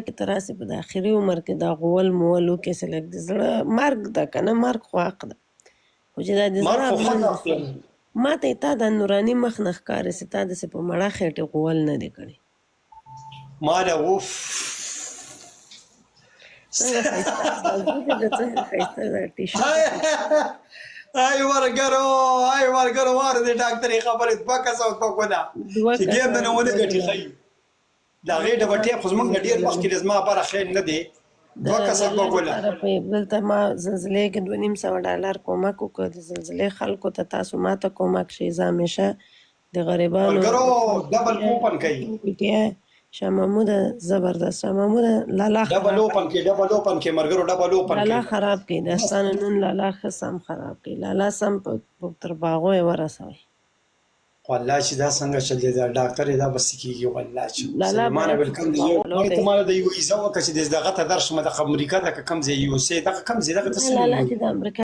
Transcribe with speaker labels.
Speaker 1: کې ته راسې په د اخري عمر کې دا غول مول وکې چې لږ د زړه مرګ ده که نه، مرګ خو حق ده، خو چې دا د
Speaker 2: مرګ
Speaker 1: زړه
Speaker 2: خو
Speaker 1: ارمان
Speaker 2: حق دی.
Speaker 1: ما ته تا دا نوراني مخ نه ښکاري چې تا داسې په مړه خېټې غول نه دی کړی.
Speaker 2: ما له اوف.
Speaker 1: څنګه ښایسته بازو دې ده، څنګه ښایسته ده ټي شرټ.
Speaker 2: آی ورګرو، آی ورګرو، واره دې ډاکټرې خبرې. دوه کسه او دوه ګله
Speaker 1: دوه
Speaker 2: چې ګیم
Speaker 1: کسه
Speaker 2: نه ونه
Speaker 1: دوه
Speaker 2: ګټي
Speaker 1: ګله.
Speaker 2: ښایي د هغې ډبل ټیپ خو زمونږ نه ډېر مخکې دی، زما بره خیر نه دی.
Speaker 1: د
Speaker 2: دوه کسه
Speaker 1: لالا
Speaker 2: دوه ګله.
Speaker 1: لپاره په دلته ما زلزلې کې $250 کومک وکړ د زلزلې خلکو ته. تاسو ما ته کومک شئ. زه همیشه د غریبانو
Speaker 2: ملګرو، ډبل کوپن کوي.
Speaker 1: پي ټي آی. شاه محموده، زبردست شاه محموده، لالا
Speaker 2: ډبل
Speaker 1: خراب
Speaker 2: اوپن کې، ډبل اوپن کې مرګرو، ډبل اوپن
Speaker 1: لالا
Speaker 2: کې.
Speaker 1: خراب کړي دا ستانه نن. لالا ښه سم خراب کړي، لالا سم په تر باغو یې ورسوي.
Speaker 2: والله چې دا څنګه چل دی دا ډاکټر، دا بس کیږي والله چې.
Speaker 1: لالا
Speaker 2: سلیمانه
Speaker 1: باید
Speaker 2: ویلکم
Speaker 1: تر
Speaker 2: دی. یو
Speaker 1: باغو
Speaker 2: ما ته
Speaker 1: لوټي.
Speaker 2: مال د یو ایزه وکړه چې د دغه ته درشم. د امریکا د کم ځای یو سه دغه کم ځای دغه ته
Speaker 1: نه
Speaker 2: څه
Speaker 1: لالا
Speaker 2: وي.
Speaker 1: چې د امریکا